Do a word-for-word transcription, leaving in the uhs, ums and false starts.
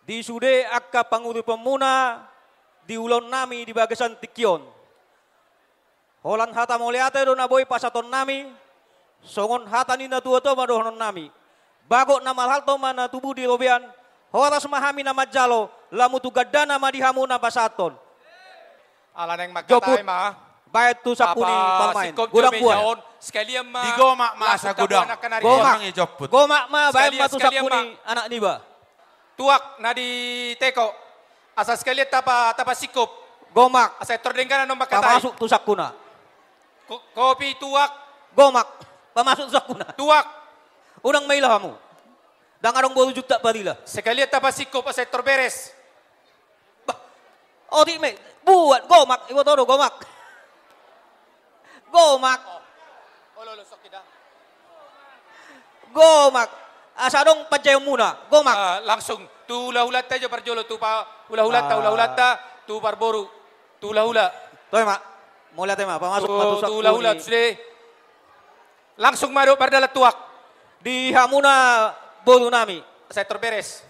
Di sude angka panguriponmuna di ulaonnami di bagasan tingki on. Holan hata mauliate do na boi pasahatonnami, songon hata ni natuatua ma dohononnami. Bagot na marhalto ma na tubu di robean, horas ma hami na manjalo, lamu tu gandana ma di hamu na pasahathon. Ala naeng mangkatai ma. Baen tu sangku ni parumaen. Godang buana. Sekalian ma. Digomak ma asa godang. Gomak. Gomak ma, baen ma tu sangku ni anak niba. Tuak na di teko. Asa sekalian tapa, tapa singkop. Gomak. Asa etor denggan annon mangkatai. Pamasuk tu sangkuna. Ko-, kopi tuak. Gomak. Pamasuk tu sangkuna. Tuak. Unang maila hamu. Ndang adong boru Juntak Padilla. Sekalian tapa singkop asa etor beres. Bah, otik me, buat gomak, iboto do gomak. Gomak. Gomak. Asa adong panjaeonmuna, gomak. Ah, langsung tu hulahulanta jo parjolo, tu pa hulahulanta, ah, hulahulanta, tu parboru, tu hulahula. Toe ma, mauliate ma, pamasuk ma tu sangku ni hulahula, sude. Langsung ma dohot pardalan tuak. Di hamuna borunami. Asa etor beres.